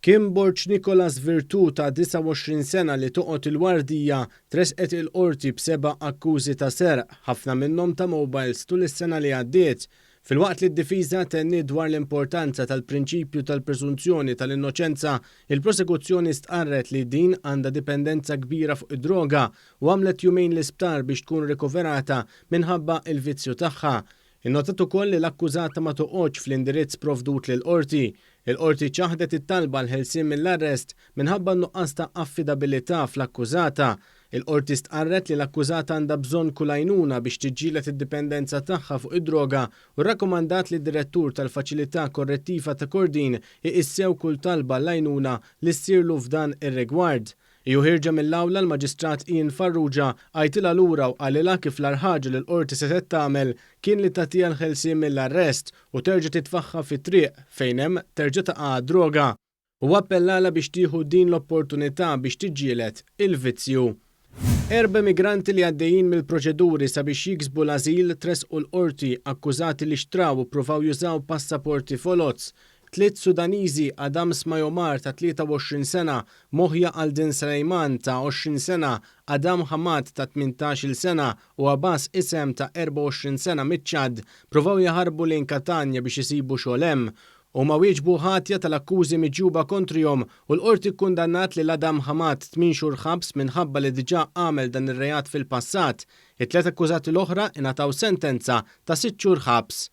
Kim Borg Nicholas Virtù ta' 29 sena li toqgħod il-Wardija tressqet il-Qorti b'seba' akkużi ta' serq, ħafna minnhom ta' mobiles tul is-sena li għaddiet. Filwaqt li d-difiża tenniet dwar l-importanza tal-prinċipju tal-preżunzjoni tal-innoċenza, il-prosekuzzjoni stqarret li din għandha dipendenza kbira fuq id-droga u għamlet jumejn l-isptar biex tkun rikoverata minħabba l-vizzju tagħha. Innotat ukoll li l-akkużata ma toqgħodx fl-indirizz provdut lill-Qorti. Il-Qorti ċaħdet it-talba għall-ħelsien mill-arrest minħabba n-nuqqas ta' affidabilità fl-akkużata. Il-Qorti stqarret li l-akkużata għandha bżonn kull għajnuna biex tiġġieled id-dipendenza tagħha fuq id-droga u rrakkomandat li d-Direttur tal-Faċilità Korrettiva ta' Kordin iqis sew kull talba għall-għajnuna li ssirlu f'dan ir-rigward. Hi u ħierġa mill-awla l-Maġistrat Ian Farrugia għajtilha lura u qalilha kif l-agħar ħaġa li l-Qorti setgħet tagħmel kien li tagħtiha l-ħelsien mill-arrest u terġa' titfagħha fit-triq fejn hemm terġa' taqa' għad-droga. Huwa appellalha biex tieħu din l-opportunità biex tiġġieled il-vizzju. Erba' immigranti li għaddejjin mill-proċeduri sabiex jiksbu l-ażil tressqu l-Qorti akkużati li xtraw u ppruvaw jużaw passaporti foloz. Tliet Sudaniżi, Adam Smayomar ta' 23 sena, Mohya Aldin Sleiman ta' 20 sena, Adam Hamad ta' 18-il sena u Abbas Issem ta' 24 sena miċ-Ċad, pruvaw jaħarbu lejn Katanja biex isibu xogħol hemm. Huma wieġbu ħatja tal-akkużi miġjuba kontrihom u l-Qorti kkundannat lil Adam Hamad tmien xhur ħabs minħabba li diġà għamel dan ir-reat fil-passat. It-tliet akkużati l-oħra ingħataw sentenza ta' sitt xhur ħabs.